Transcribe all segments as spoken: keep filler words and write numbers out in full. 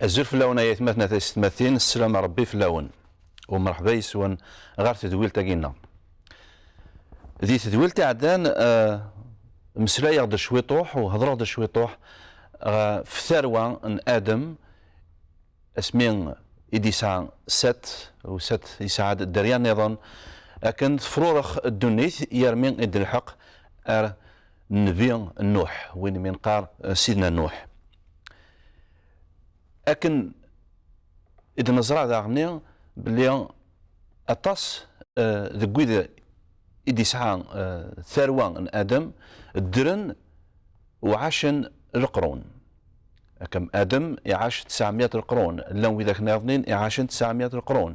Azul fell-awen ay atmaten, a taysetmatin, sslam n Ṛebbi fell-awen. U mṛeḥba yes-wen ɣer tedwilt-agi-nneɣ. Di tedwilt iɛeddan, eh, meslayeɣ-d cwiṭuḥ u hedṛeɣ-d cwiṭuḥ ɣef tarwa n Adem, asmi i d-yesɛa Set, u Set yesɛa-d dderya nniḍen, akken tefrurex ddunit, yermi i d-nelḥeq ar Nnbi Nuḥ, win mi neqqar, eh, Sidna Nuḥ. Akken i d-neẓra daɣenni belli aṭas, eh, deg wid i d-yesɛa, eh, tarwa n Adem, ddren u ɛacen leqrun. Akken Adem iɛac tesɛemya leqrun, llan widak nniḍen iɛacen tesɛemya leqrun.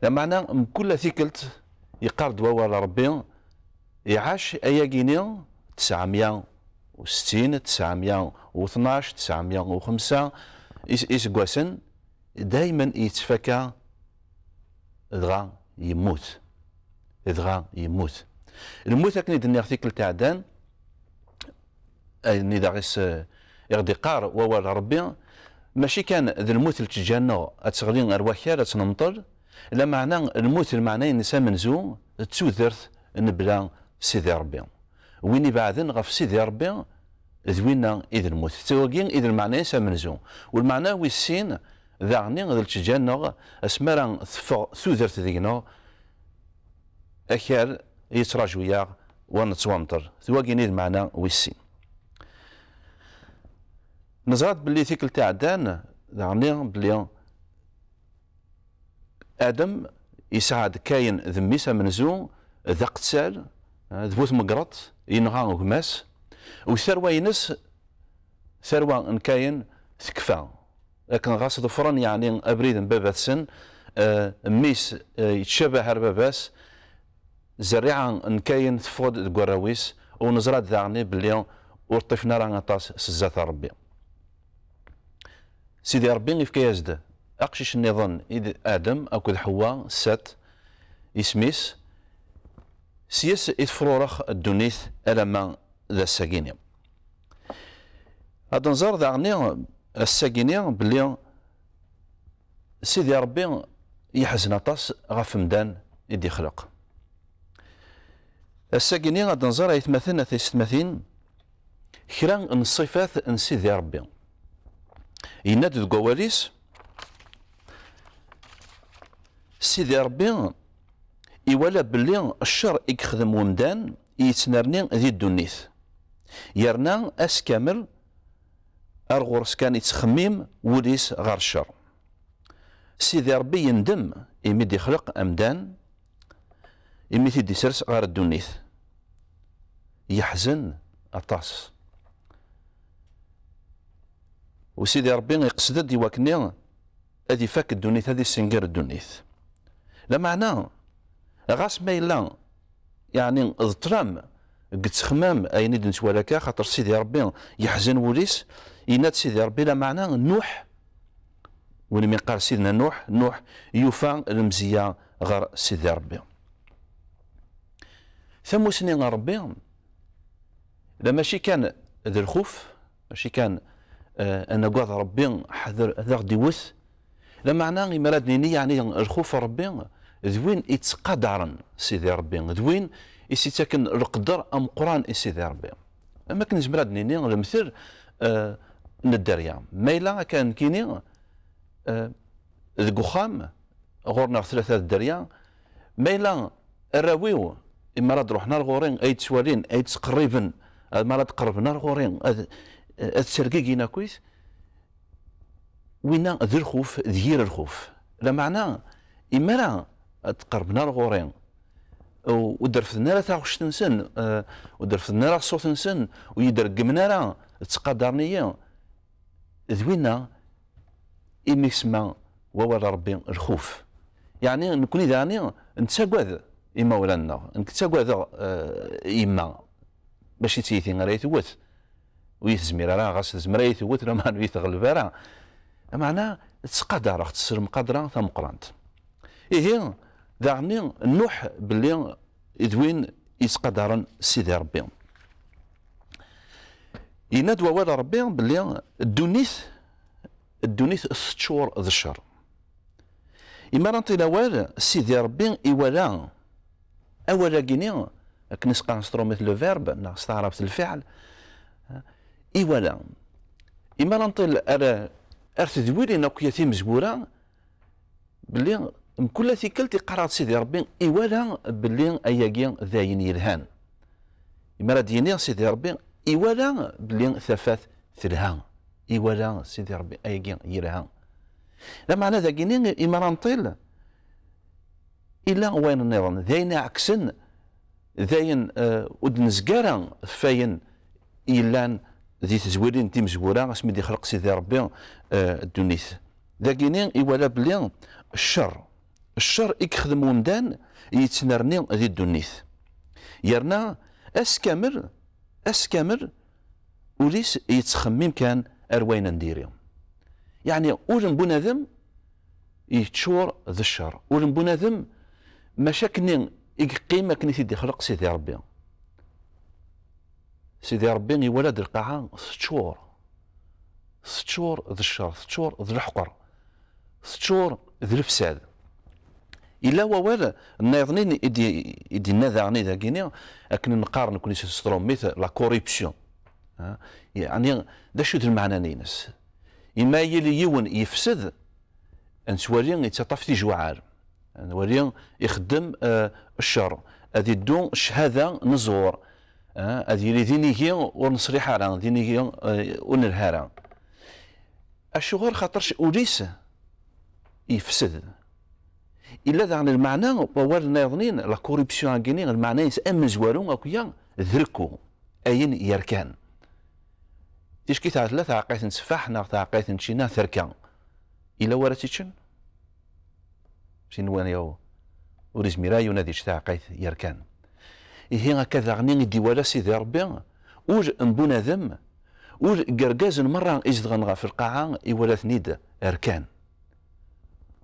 Lameɛna, mkul tikkelt, yeqqar-d wawal n Ṛebbi, iɛac ayagi-ni tesɛemya u settin, tesɛemya u tnac, tesɛemya u xemsa is-, iseggasen, daymen yettfaka, dɣa yemmut. Dɣa yemmut. Lmut, akken i d-nniɣ tikkelt iɛeddan, ayen i d aɣ-is-, i ɣ-d-iqqar wawal n Ṛebbi, mačči kan d lmut lǧetta-nneɣ ad teɣli ar wakal, ad tt-nemṭel, lameɛna lmut lmeɛna-ines amenzu d tudert n bla Sidi Ṛebbi. Win ibeɛden ɣef Sidi Ṛebbi, d winna i d lmut. D wagi i d lmeɛna-ines amenzu. U lmeɛna wis sin, daɣenni d lǧetta-nneɣ, asmi ara teffeɣ tudert deg-neɣ, akal yettraǧu-yaɣ ur nettwamṭel. D wagi i d lmeɛna wis sin. Neẓra-d belli tikkelt iɛeddan, daɣenni belli Adem yesɛa-d Kayen d mmi-s amenzu, d aqettal, eh, d bu tmegreḍt, yenɣa gma-s, u tarwa-ines, tarwa n Kayen, tekfa. Akken ɣas ḍefren, yeɛni, abrid n baba-tsen, eh, mmi-s, eh, yettcabah ar baba-s, zerriɛa n Kayen teffeɣ-d deg warraw-is, u neẓra-d daɣen belli ur ṭṭifen ara aṭas s zdat n Ṛebbi. Sidi Ṛebbi ifka-yas-d aqcic nniḍen i d Adem akked Ḥewwa, Set, isem-is, s-yes i tefrurex ddunit alamma d ass-agi-ni. Ad nẓer daɣenni ass-agi-ni belli Sidi Ṛebbi yeḥzen aṭas ɣef umdan i d-ixleq. Ass-agi-ni ad nẓer, aytmaten, a taysetmatin, kra n ṣṣifat n Sidi Ṛebbi. Yenna-d deg wawal-is, Sidi Ṛebbi iwala belli ccer i yexdem wemdan i yettnerni di ddunit, yerna ass kamel ar ɣur-s kan ittxemmim wul-is ɣer ccer. Sidi Ṛebbi yendem imi d-ixleq amdan, imi t-id-isers ɣer ddunit. Yeḥzen aṭas. U Sidi Ṛebbi iqsed-d i wakken ad ifak ddunit, ad issenger ddunit. Lameɛna, ɣas ma yella, yeɛni, d ṭṭlam deg ttexmam ayen i d-nettwali akka, axaṭer Sidi Ṛebbi yeḥzen wul-is, yenna-d Sidi Ṛebbi, lameɛna Nuḥ, win mi qqar Sidna Nuḥ, Nuḥ yufa lemzeyya ɣer Sidi Ṛebbi. Tamusni n Ṛebbi, la mačči kan d lxuf, mačči kan, eh, ad nagad Ṛebbi, ḥader ad aɣ-d-iwet. Lameɛna, imi ara d-nini, yeɛni, lxuf n Ṛebbi d win i yettqadaren Sidi Ṛebbi, d win i s-ittaken leqder ameqqran i Sidi Ṛebbi. Am akken nezmer ad d-nini lemtel, eh, n dderya. Ma yella akka nekkini, eh, deg uxxam, ɣur-neɣ tlata dderya, ma yella arraw-iw, imi ara d-ruḥen ar ɣur-i, ay d-ttwalin, ay d-ttqerriben, ad, mi ara d-qerrben ar ɣur-i, ad, ad ttergigin akkit, winna d lxuf, d yir lxuf. Lameɛna, imi ara d-qerrben ar ɣur-i, u-, ur d-refden ara taɣect-nsen, eh, ur d-refden ara ṣṣut-nsen, ur yi-d-reggmen ara, ttqadaren-iyi, d winna imi semma wawal n Ṛebbi lxuf. Yeɛni, nekkni daɣni nettagad imawlan-nneɣ, nekk ttagadeɣ, eh, yemma, mačči d tiyita ara yi-tewwet, ur yi-tezmir ara, ɣas tezmer ad yi-tewwet, lameɛna ur yi-teɣleb ara. Lameɛna ttqadareɣ-tt s lemqadra tameqqrant. Ihi, daɣni, Nuḥ belli d win yettqadaren Sidi Ṛebbi. Yenna-d wawal n Ṛebbi belli ddunit ddunit teččur d ccer. Imi ara nṭil awal, Sidi Ṛebbi iwala awal-agi-ni, akken i s-qqaren s tṛumit le verbe, neɣ s taɛrabt lfiɛl, iwala. Imi ara nṭil ar, ar tedwilin akk ya timezwura, belli mkul tikkelt iqqar-aɣ-d Sidi Ṛebbi iwala belli ayagi d ayen yelhan. Imi ara d-yini Sidi Ṛebbi iwala belli tafat telha. Iwala Sidi Ṛebbi ayagi yelha. Lameɛna dagini imi ara nṭil, illa wayen nniḍen, d ayen iɛeksen, d ayen, eh, ur d-nezga ara ɣef wayen yellan di tezwilin n timezwura, asmi d-ixleq Sidi Ṛebbi, eh, ddunit. Dagini iwala belli ccer, ccer i yexdem umdan yettnerni di ddunit. Yerna ass kamel, ass kamel, ul-is yettxemmim kan ar wayen n diri. Yeɛni, ul n bunadem yeččur d ccer. Ul n bunadem, maca akkenni i yeqqim akken i t-id-ixleq Sidi Ṛebbi. Sidi Ṛebbi iwala-d lqaɛa teččur. Teččur d ccer, teččur d leḥqer, teččur d lefsad. Yella wawal nniḍen i d-, i d-yenna daɣen dagini, akken neqqar nekni s tṛumit, la corruption. Ha? Yeɛni, d acu d lmeɛna-ines? Imi yili yiwen yefsed, ad nettwali yettaṭṭaf tijuɛal, ad nwali ixeddem, eh, ccer, ad iddu cchada n zzur, eh, ad yili d inigi ur neṣliḥ ara, d inigi, eh, ur nelhi ara. Acuɣer? Xaṭerc ul-is yefsed. Illa daɣen lmeɛna n wawal nniḍen, la corruption-agi-ni, lmeɛna-ines amezwaru akk-ya d rekku, ayen yerkan. Ticki tɛedla taɛeqqayt n tteffaḥ neɣ taɛeqqayt n ččina terka. Illa wara tt-iččen? Sin wani ur izmir ara yiwen ad ičč taɛeqqayt yerkan. Ihi akka daɣen i d-iwala Sidi Ṛebbi, ul n bunadem, ul n yergazen merra izedɣen ɣef lqaɛa, iwala-ten-id rkan.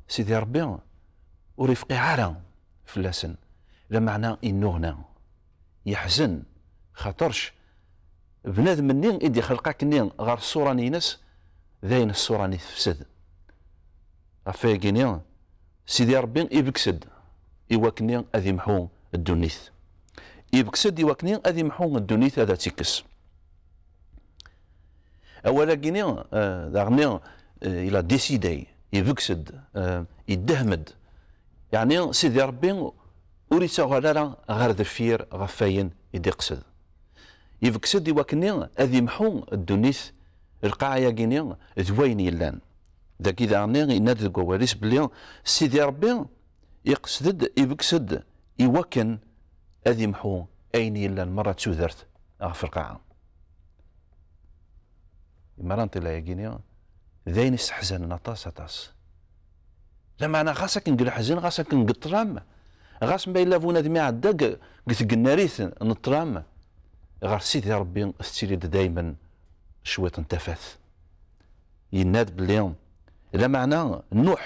Sidi Ṛebbi ur ifqiɛ ara fell-asen, lameɛna innuɣna, yeḥzen, xaṭerc bnadem-nni i d-ixleq akkenni ɣer ṣṣura-nni-ines, d ayen ṣṣura-nni tefsed. Ɣef wayagi-ni, Sidi Ṛebbi ibges-d i wakken ad imḥu ddunit. Ibges-d i wakken ad imḥu ddunit, ad tt-ikkes. Awal-agi-ni, eh, daɣen, eh, il a décidé, ibges-d, eh, iddehhem-d. Yeɛni, Sidi Ṛebbi ur ittaɣal ara ɣer deffir ɣef wayen i d-iqsed. Ibges-d i wakken ad imḥu ddunit, lqaɛa-agi-ni d wayen yellan. Dagi daɣen yenna-d deg wawal-is belli Sidi Ṛebbi iqsed-d, ibges-d i wakken ad imḥu ayen yellan merra d tudert ɣef lqaɛa. Imi ara nṭil ayagi-ni, d ayen isseḥzanen aṭas, aṭas. Lameɛna ɣas akken deg leḥzen, ɣas akken deg ṭṭlam, ɣas ma yella bunadem iɛedda deg, deg tgennarit n ṭṭlam, ɣer Sidi Ṛebbi tettili-d daymen cwiṭ n tafat. Yenna-d belli, lameɛna Nuḥ,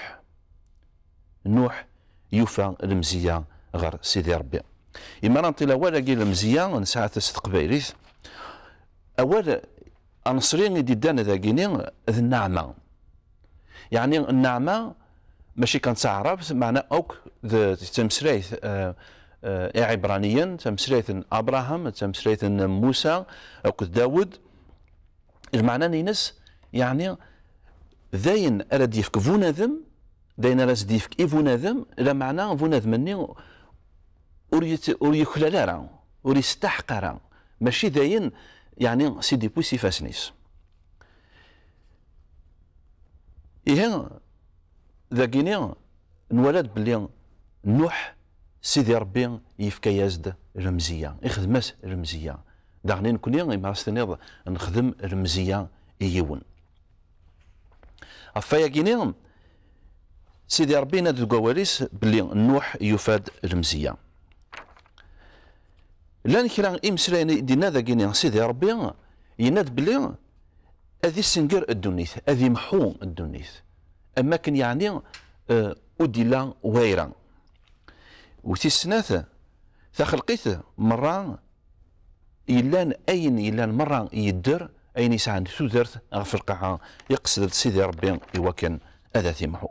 Nuḥ yufa lemzeyya ɣer Sidi Ṛebbi. Imi ara nṭil awal-agi lemzeyya, nesɛa-t s teqbaylit. Awal aneṣli i d-iddan dagini d nneɛma. Yeɛni nneɛma mačči kan d taɛrabt, meɛna akk d, d tameslayt, eh, eh, iɛibraniyen, d tameslayt n Abṛaham, d tameslayt n Musa akked Dawed. Lmeɛna-ines, yeɛni, d ayen ara d-yefk bunadem, d ayen ara s-d-yefk i bunadem, lameɛna bunadem-nni ur yet-, ur yuklal ara, ur yesteḥq ara. Mačči d ayen, yeɛni, s i d-iwwi s ifassen-is. Ihi, dagini, nwala-d belli Nuḥ, Sidi Ṛebbi yefka-yas-d lemzeyya, ixdem-as lemzeyya. Daɣen i nekni, imi ara s-tiniḍ nexdem lemzeyya i yiwen. Ɣef wayagi-ni, Sidi Ṛebbi yenna-d deg wawal-is belli Nuḥ yufa-d lemzeyya. Llan kra imeslayen i d-yenna dagini Sidi Ṛebbi, yenna-d belli ad issenger ddunit, ad imḥu ddunit, am wakken yeɛni, eh, ur d-illa wayra. U tis snat, taxelqit merra yellan, ayen yellan merra yedder, ayen yesɛan tudert ɣef lqaɛa, iqsed-d Sidi Ṛebbi i wakken ad t-imḥu.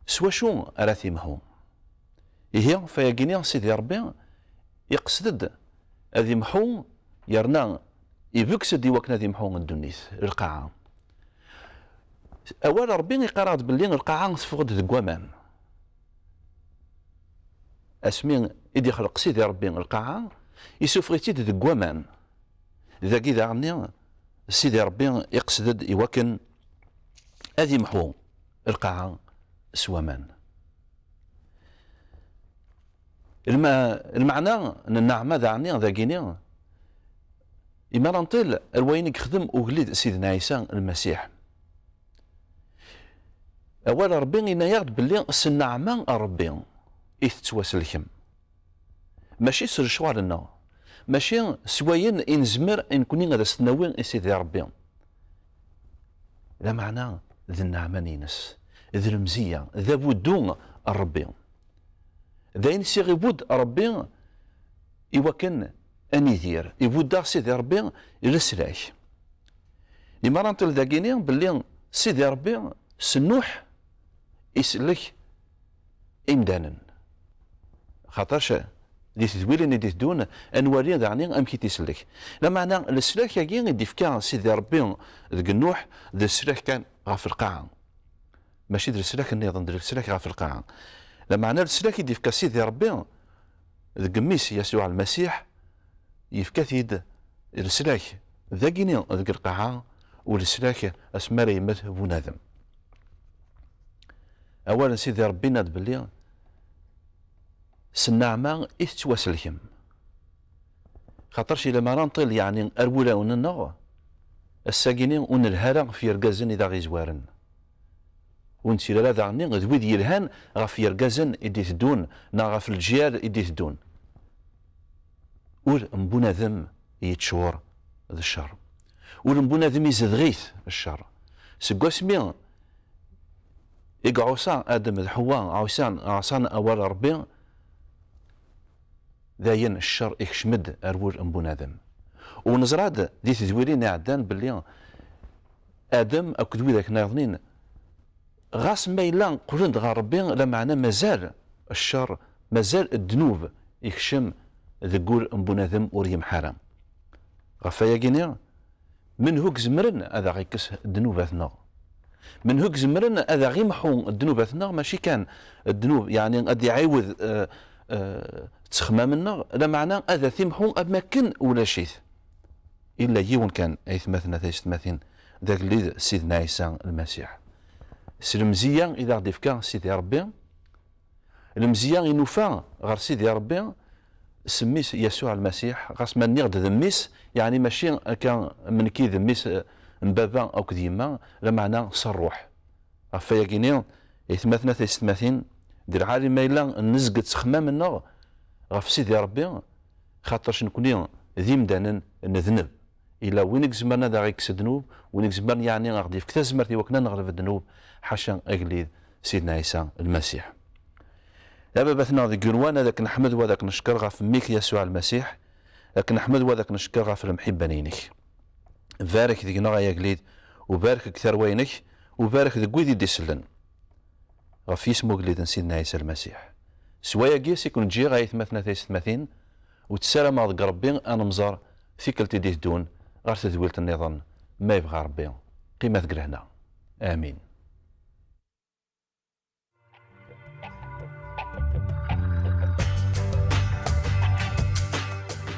S wacu ara t-imḥu? Ihi, fayagini Sidi Ṛebbi iqsed-d ad imḥu, yerna ibeggs-d i wakken ad imḥu ddunit, lqaɛa. Awal Ṛebbi iqqar-aɣ-d belli lqaɛa teffeɣ-d deg waman. Asmi i d-ixleq Sidi Ṛebbi lqaɛa, isuffeɣ-itt-id deg waman. Dagi daɣenni, Sidi Ṛebbi iqsed-d i wakken ad imḥu lqaɛa s waman. Lma-, lmeɛna n nneɛma daɣenni dagini, imi ara nṭil ar wayen i yexdem ugellid Sidna Ɛisa Lmasiḥ. Awal Ṛebbi yenna-yaɣ-d belli s nneɛma n Ṛebbi i tettwaselkem. Mačči s lecɣal-nneɣ, mačči s wayen i nezmer i nekni ad as-t-nawi i Sidi Ṛebbi. Lameɛna d nneɛma-ines, d lemzeyya, d abuddu n Ṛebbi. D ayen s i ɣ-ibudd Ṛebbi i wakken ad nidir. Ibudd-aɣ Sidi Ṛebbi leslak. Imi ara nṭil dagini belli Sidi Ṛebbi s Nuḥ isellek imdanen. Xaṭerc di tedwilin i d-iteddun, ad nwali daɣni amek i t-isellek. Lameɛna leslak-agi i d-ifka Sidi Ṛebbi deg Nuḥ, d leslak kan ɣef lqaɛa. Mačči d leslak nniḍen, d leslak ɣef lqaɛa. Lameɛna leslak i d-ifka Sidi Ṛebbi deg mmi-s Yasuɛ Lmasiḥ, yefka-t-id leslak dagini deg lqaɛa, u leslak asmi ara yemmet bunadem. Awal n Sidi Ṛebbi yenna-d belli s nneɛma i tettwaselkem. Xaṭerc ila ma ara nṭil, yeɛni ar wulawen-nneɣ, ass-agini ur nelhi ara ɣef yergazen i d aɣ-izwaren. Ur nettili ara daɣenni d wid yelhan ɣef yergazen i d-iteddun neɣ ɣef leǧyal i d-iteddun. Ul n bunadem yeččur d ccer. Ul n bunadem izedɣ-it ccer. Seg wasmi i iɛuṣa Adem d Ḥewwa, ɛuṣan, ɛṣan awal Ṛebbi, dayen ccer ikcem-d ar wul n bunadem. U neẓra-d di tedwilin iɛeddan belli Adem akked widak nniḍen, ɣas ma yella qqlen-d ɣer Ṛebbi, lameɛna mazal ccer, mazal ddnub ikcem deg wul n bunadem, ur yemḥa ara. Ɣef wayagini, menhu izemren ad aɣ-ikkes ddnubat-nneɣ? Menhu izemren ad aɣ-imḥu ddnubat-nneɣ? Mačči kan ddnub, yeɛni ad iɛiwed, eh, eh, ttexmam-nneɣ, lameɛna ad t-imḥu am wakken ulac-it. Illa yiwen kan, aytmaten, a taysetmatin, d agellid Sidna Ɛisa Lmasiḥ. S lemzeyya i d aɣ-d-ifka Sidi Ṛebbi, lemzeyya i nufa ɣer Sidi Ṛebbi s mmi-s Yasuɛ Lmasiḥ, ɣas ma nniɣ-d d mmi-s, yeɛni mačči akka am nekki d mmi-s, eh, n baba akked yemma, lameɛna s ṛṛuḥ. Ɣef wayagini, aytmaten, a taysetmatin, di lɛali ma yella nezged s ttexmam-nneɣ ɣef Sidi Ṛebbi, xaṭerc nekni d imdanen nedneb. Ila win i izemren ad aɣ-ikkes ddnub, win i izemren yeɛni ad aɣ-d-yefk tazmert i wakken ad neɣleb ddnub, ḥaca agellid Sidna Ɛisa Lmasiḥ. A Baba-tneɣ deg yigenwan, ad k-neḥmed wa ad k-neckeṛ ɣef mmi-k Yasuɛ Lmasiḥ, ad k-neḥmed wa ad k-neckeṛ ɣef lemḥibba-inek. Barek deg-neɣ ay agellid, u barek deg tarwa-inek, u barek deg wid i d-isellen. Ɣef yisem ugellid n Sidna Ɛisa Lmasiḥ. S wayagi i ken-ǧǧiɣ ay atmaten, a taysetmatin, u ssarameɣ deg Ṛebbi ad nemẓer tikkelt i d-iteddun ɣer tedwilt nniḍen, ma yebɣa Ṛebbi. Qqimet deg lehna. Amin.